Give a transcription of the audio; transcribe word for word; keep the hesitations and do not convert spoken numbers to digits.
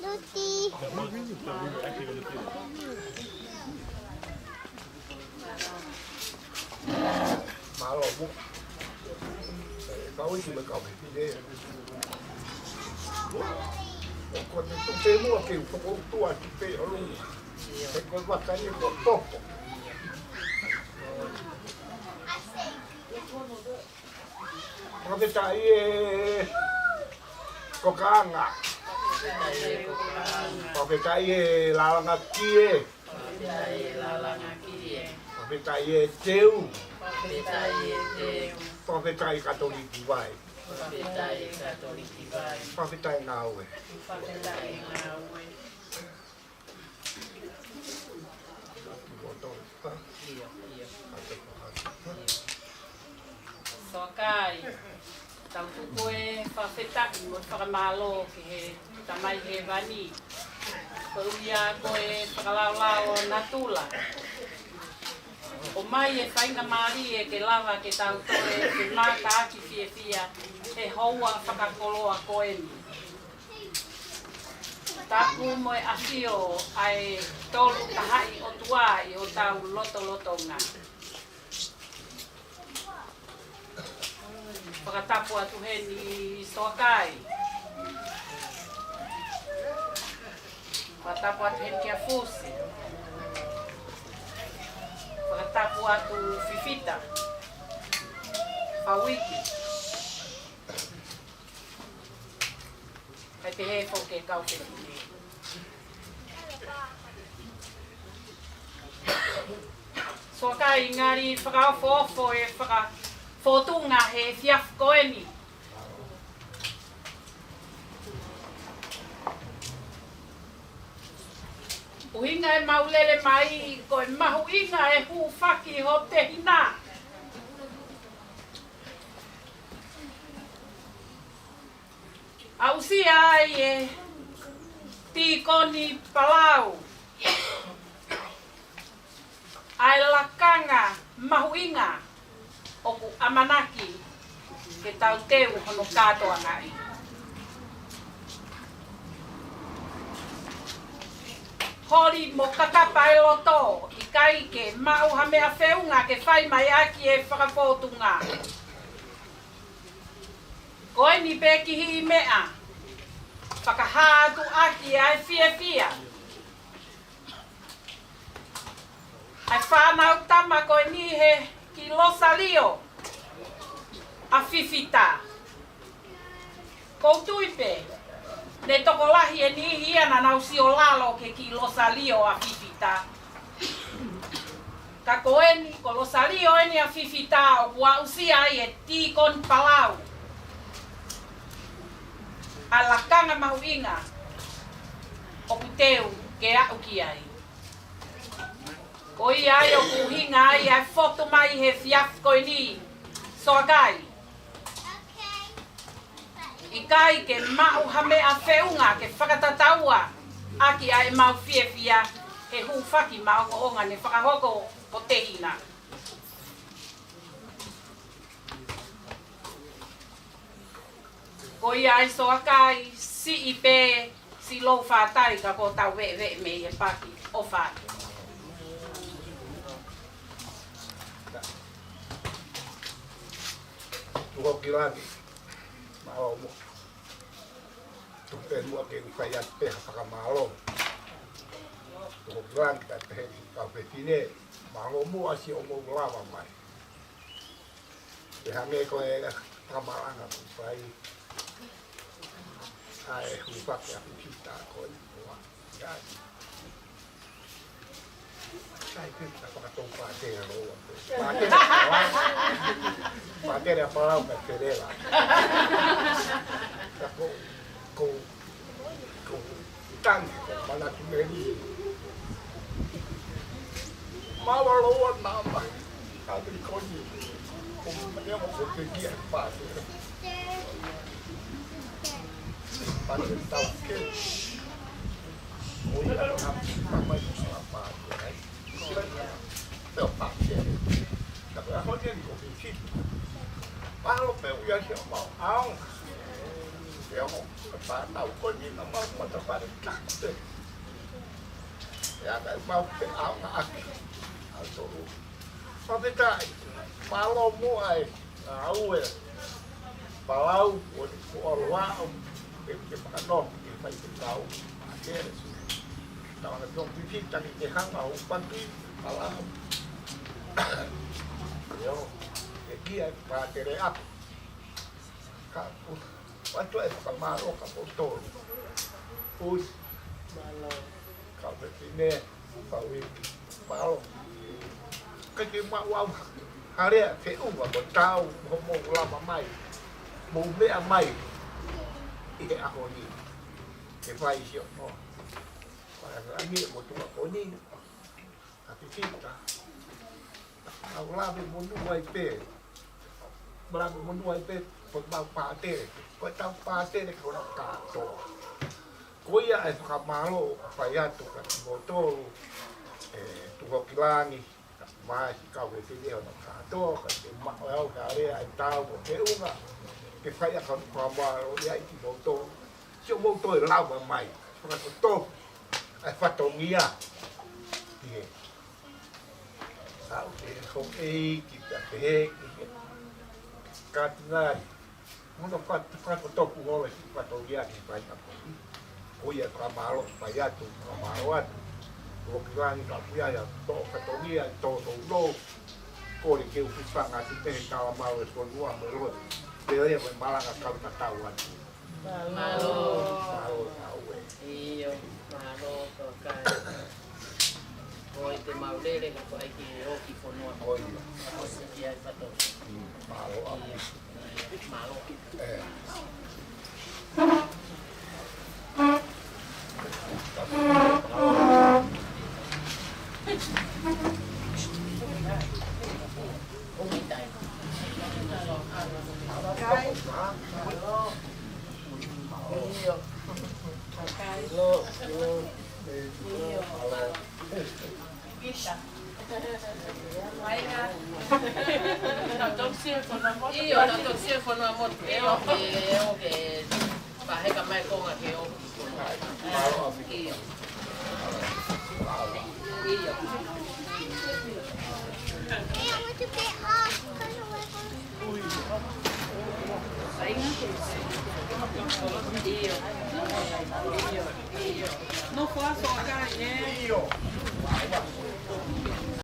Luti. Mālō mo. Kau isi me kau pehē. ʻOku te tupe mua ke u fokoutua ki pē ʻolunga. He ko e vaka ni ko toko. Fakafetaʻi e kokaanga. Fakafetaʻi e lālanga kie. Fakafetaʻi e teu. Fakafetaʻi Katoliki vai. Fakafetaʻi ngāue. Soakai, tau tuku e fakafetaʻi mo e fakamālō ki he Tamai Hēvani. Koeʻuhi ko e fakalaolao natula. ʻOmai e faingamālie ke lava ke tau toe fimātaaki fiefia he houa fakakoloa ko eni. Tapu mo e ʻafio ʻa e Tolu Tahaʻi ʻOtua ʻi hotau lotolotonga. Fakatapu atu heni Soakai. Fakatapu atu heni kia Fusi. Fakatapu atu Fifita. Fauiki. Kae pehē foki e kau fefine. Soakai, ngali fakaofoofo e fakafōtunga he efiafi ko eni. ʻUhinga e mau lele mai, ko e mahuʻinga e hūfaki ho tehina. Aʻusia ai e Tīkoni Palau ʻa e lakanga mahuʻinga ʻoku ʻamanaki ke tau teu hono kātoangaʻi. Holi mo kakapa e loto, ʻikai ke maʻu ha meʻa feʻunga ke fai mai ʻaki e fakafōtunga. Ko eni pē kihiʻi meʻa, fakahā atu ʻaki ʻa e fiefia. ʻA e fānau tama ko eni he ki Losalio ʻa Fifita. Kou tui pē, ne tokolahi e niʻihi ia naʻa nau sio lalo ke ki Losalio ʻa Fifita. Ka ko eni, ko Losalio eni ʻa Fifita ʻoku aʻusia ai e Tīkoni Palau ʻa e lakanga mahuʻinga ʻoku teu ke aʻu ki ai. Ko ia ai ʻoku ʻuhinga ai ʻa e fotu mai he efiafi ko eni, Soakai. ʻIkai ke maʻu ha meʻa feʻunga ke fakatataua ʻaki ʻa e mau fiefia he hūfaki maʻongoʻonga ne fakahoko ho tehina. Ko ia ai Soakai, siʻi pē, siʻi lou fatai ka ko tau veʻeveʻe mei he paki ʻo fatu. Tuku ki langi, mālō mo. Tuku pē muʻa ke u fai atu pē ha fakamālō. Tuku ki langi kae pehē ki he kau fefine, mālō muʻa siʻomou lava mai. Pea hangē ko e fakamalanga kuo fai. ʻA e hūfaki ʻa Fifita ko e ua. ʻIkai. ʻIkai ke ta fakatou pātele ʻa Loua. Pātele ʻa Palau. Pātele ʻa Palau ka Felela. Ka ko, ko Ko Tani, ko Manatu Meli. Maua Loua nā mai. Ka te koni. Ko Manatu ko Pekia pātele. Pātele tau ke. Ko ia ka pāmai ko sala pātele. Pea pātele. Ka pea honi ko Fifita. Palo pe uia si o mau. Au. Ia mo, pā nau ko ni na mau mata pare ka te. Ia ka mau pe au na aki. Au tolu. Fakafetaʻi, mālō muʻa e ngāue. Palau, ʻo ni ko aloha, ʻo ke, ke fakanoa, ke fai ke tau. A ke, tau na piong pipi, tangi ke hanga, ʻo paki, palau. Io, ke kia, pā tere aku. Ka, atu e fakamālō ka poto. Ui. Mālō. Ka pepine, ka wiki. Mālō. Ka ke mau au. Harea, ke uma, mo tau, mo, mo lama mai. Mo meʻa mai. ʻI he ʻaho ni. Ke fai sio, no. Ka angi, mo tunga ko ni. Ka ke kita. Au lave monū ai pē. Lave monū ai pē, ko e mau pātele. Ko e tau pātele ko na kātoa. Ko ia e fakamālō, fai atu ka ki motolu, e, Tuhokilangi, mai ki kau e tene o na kātoa, ka te ma, o au ka rea e tau, o te unga, ke fai a ka fakamālō ia i ki motolu. Sio motolu e lava mai, fakakoto, e fatongia. Ie. Au te hong ei ki ta te he ki he. Ka tinai. Mono fat, fat o toku holo ki fatongia ki fai na ko. Ko ia fakamālō, fai atu, fakamālō atu. Tuhokilangi ka kuia ia tō fatongia, tō tō lō. Ko le ke ufi fanga ki te he tala mau e fonua mo e loa. Te lea mo e malanga kau na tau atu. Mālō. Mālō, mālō e. ʻIo, mālō, ko kai. Ko e te mau lele, ka ko ai ke o ki fonua. ʻO ia. Ko e te ai fato. Mm, mālō, ʻio. Mālō. ʻE. ʻIo, tau tau sio fono motu. ʻIo, tau tau sio fono motu. ʻIo, ke, ʻio, ke, paheka mai konga ke o. ʻIo. ʻIo. ʻIo. ʻIo. ʻIo. No kuo aso kai, ē? ʻIo.